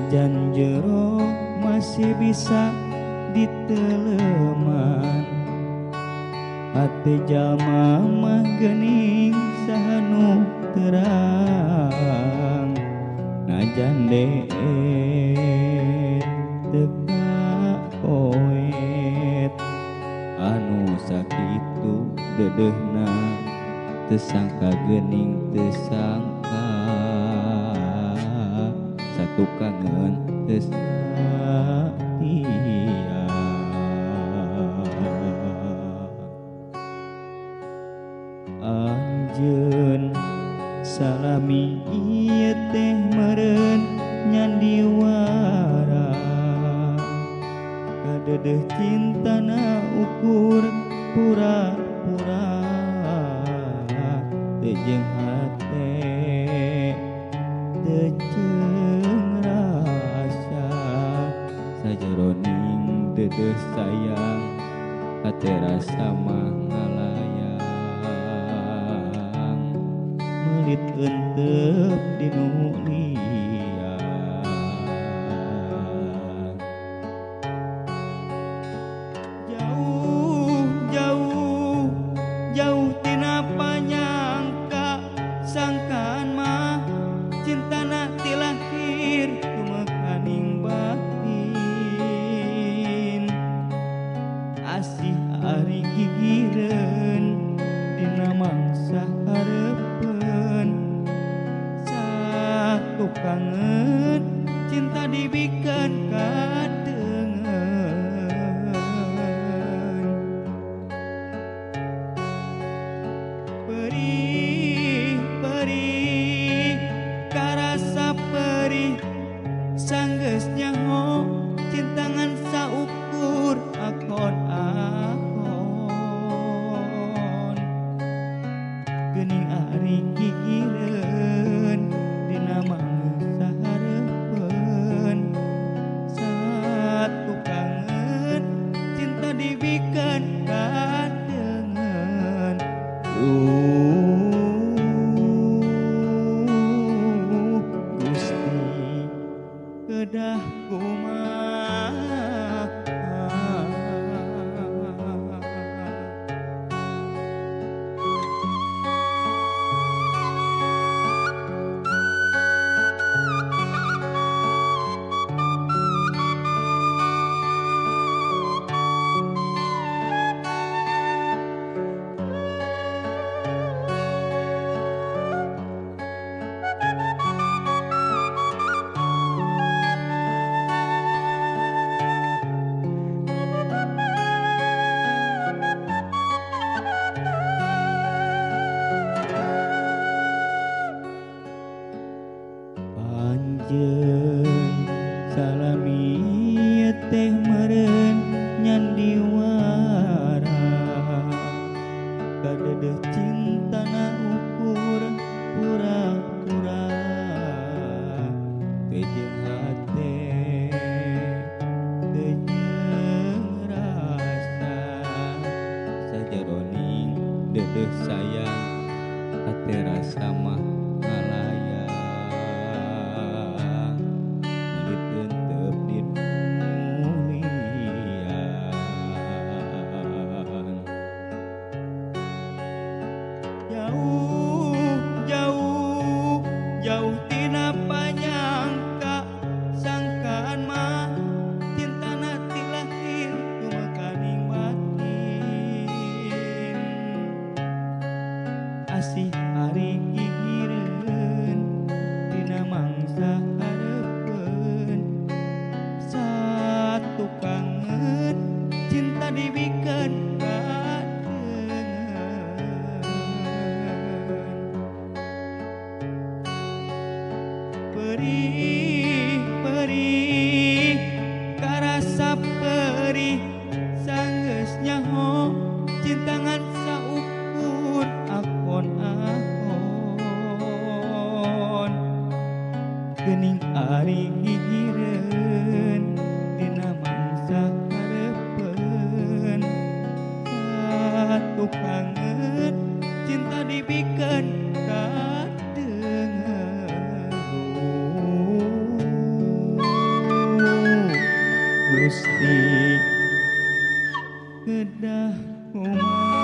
Najan jero masih bisa diteleman, hate jalma mah geuning saha nu terang. Najan deet teu kapoet, anu sakitu dedehna teu sangka geuning teu sangka, satu kangen teu satia. Anjeun salami ieu teh meureun nyandiwara, kadedeh cintana ukur pura-pura, teu jeung hate teu jeung rasa, sajeroning dedeh sayang hate rasa mah ngalayang, meulit eunteup di nu liang. Jauh jauh jauh tina panyangka, sangkaan mah cintana ti lahir tumekaning batin, asih ari gigireun dina mangsa hareupeun, satu kangen cinta dibikeun kadengeun. Perih perih karasa perih, sanggeus nyaho cinta ngan saukur akon akon, geuning ari gigireun dina mangsa hareupeun, satu kangen cinta dibikeun kadengeun. Gusti kedah kumaha. Anjeun salami teh meureun nyandiwara, kadedeh cintana ukur pura-pura, teu jeung hate teu jeung rasa, sajeroning dedeh sayang hate rasa mah ngalayang, meulit eunteup di nu liang. Jauh jauh jauh tina panyangka, sangkaan mah cintana ti lahir tumekaning batin, asih ari gigireun dina mangsa hareupeun, satu kangen cinta dibikeun kadengeun. Perih perih karasa perih, sanggeus nyaho cinta ngan saukur akon akon, geuning ari gigireun dina mangsa hareupeun, satu kangen cinta dibikeun kadengeun. Gusti kedah kumaha.